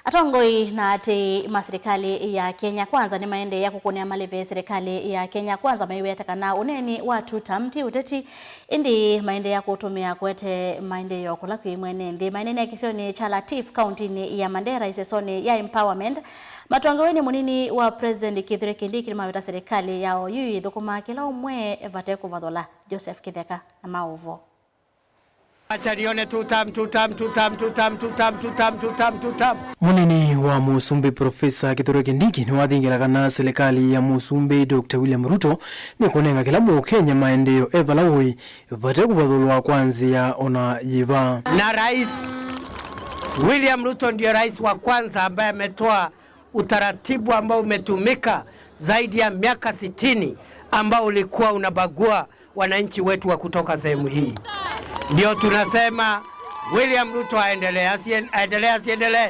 Atongoi na ati ma serikali ya Kenya Kwanza ni maendeea kukunea malive serikali ya Kenya Kwanza maiweta kana uneni wa tutam ti uteti indi maendeea kutumia kwete maendeleo kula kwi mwene nthi. Maenene kisioni cha Latif kaunti ya Mandera isesoni ya empowerment matongoweni munini wa President Kithure Kindiki maweta serikali yao yu thukuma kila umwe vate kuvathola. Joseph Kitheka na mauvo. Acha nione tutam, tutam, tutam, tutam, tutam, tutam, tutam, tutam. Munini wa Musumbi Profesa Kithure Kindiki niwathingila kana serikali ya Musumbi Dr. William Ruto ni kunenga kila mukenya maendeleo evalawi vate kuvathulwa kwa nzia ona yiva. Na Rais William Ruto ndio rais wa kwanza ambaye ametoa utaratibu ambao umetumika zaidi ya miaka 60 ambao ulikuwa unabagua wananchi wetu wa kutoka sehemu hii. Ndio tunasema William Ruto aendelee, aendelee, asiendelee?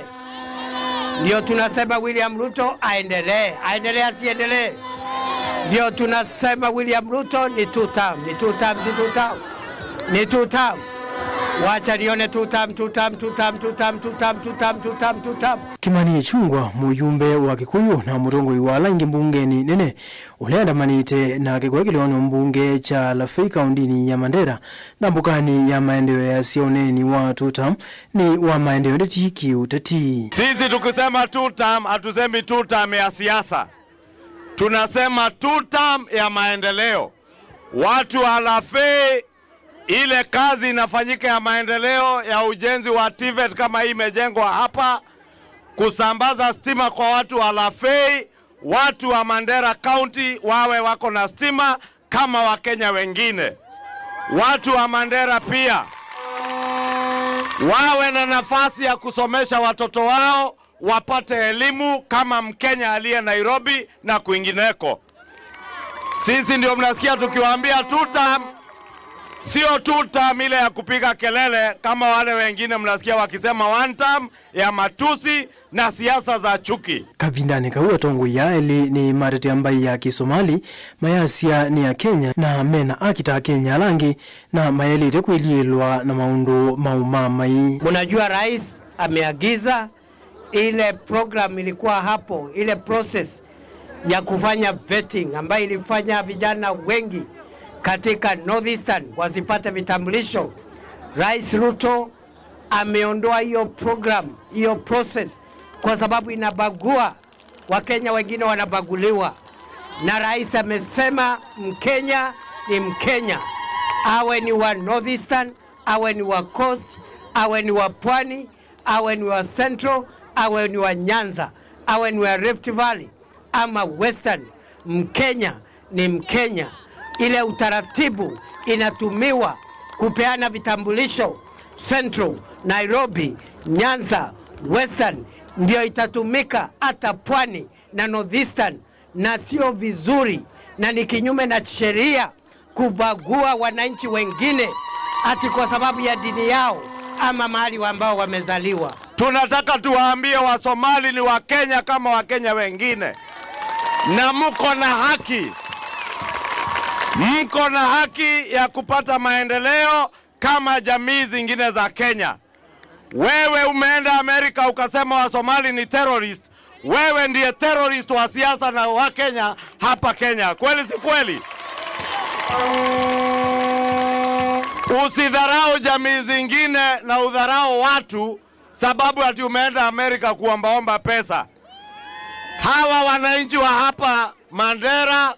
Ndio tunasema William Ruto aendelee, aendelee, asiendelee? Ndio tunasema William Ruto ni two term, ni two term, si two term, ni two term. Wacha nione two term, two term, two term, two term, two term, two term, two term, two term. Kimani Ichung'wah muyumbe wa Kikuyu na mutongoi wa langi mbungeni nene ulia andamanite na kikwekelewa mbunge cha Lafey kaundini ya Mandera na mbukani ya maendeleo ya sioneni wa tutam ni wa maendeleo ndeti kiuteti. Sisi tukisema two term hatusemi two term ya siasa, tunasema two term ya maendeleo. Watu wa Lafey, ile kazi inafanyika ya maendeleo ya ujenzi wa TVET kama hii imejengwa hapa, kusambaza stima kwa watu wa Lafey, watu wa Mandera County wawe wako na stima kama Wakenya wengine. Watu wa Mandera pia wawe na nafasi ya kusomesha watoto wao wapate elimu kama Mkenya aliye Nairobi na kwingineko. Sisi ndio mnasikia tukiwaambia two term, sio two term ile ya kupiga kelele kama wale wengine mnasikia wakisema one term ya matusi na siasa za chuki. Kavindani kau atongoi ya eli ni matete ambai ya Kisomali mayasia ni ya Kenya na mena akita Kenya langi na mayelite kwilielwa na maundu maumamai. Mnajua rais ameagiza ile program ilikuwa hapo, ile process ya kufanya vetting ambayo ilifanya vijana wengi katika Northeastern wasipate vitambulisho. Rais Ruto ameondoa hiyo program, hiyo process kwa sababu inabagua Wakenya, wengine wanabaguliwa. Na rais amesema Mkenya ni Mkenya, awe ni wa Northeastern, awe ni wa Coast, awe ni wa Pwani, awe ni wa Central, awe ni wa Nyanza, awe ni wa Rift Valley ama Western, Mkenya ni Mkenya. Ile utaratibu inatumiwa kupeana vitambulisho Central, Nairobi, Nyanza, Western ndio itatumika hata Pwani na Northeastern, na sio vizuri na ni kinyume na sheria kubagua wananchi wengine ati kwa sababu ya dini yao ama mahali ambao wamezaliwa. Tunataka tuwaambie Wasomali ni Wakenya kama Wakenya wengine, na mko na haki, mko na haki ya kupata maendeleo kama jamii zingine za Kenya. Wewe umeenda Amerika ukasema Wasomali ni terrorist. Wewe ndiye terrorist wa siasa na wa Kenya hapa Kenya. Kweli si kweli? Usidharau jamii zingine na udharau watu sababu ati umeenda Amerika kuombaomba pesa. Hawa wananchi wa hapa Mandera,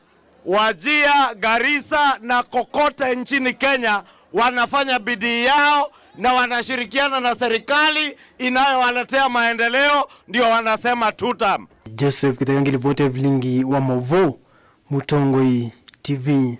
Wajir, Garissa na kokote nchini Kenya wanafanya bidii yao na wanashirikiana na serikali inayowaletea maendeleo, ndio wanasema two term. Joseph Kitheka, Vote Vlingi wa Movo, Mutongoi TV.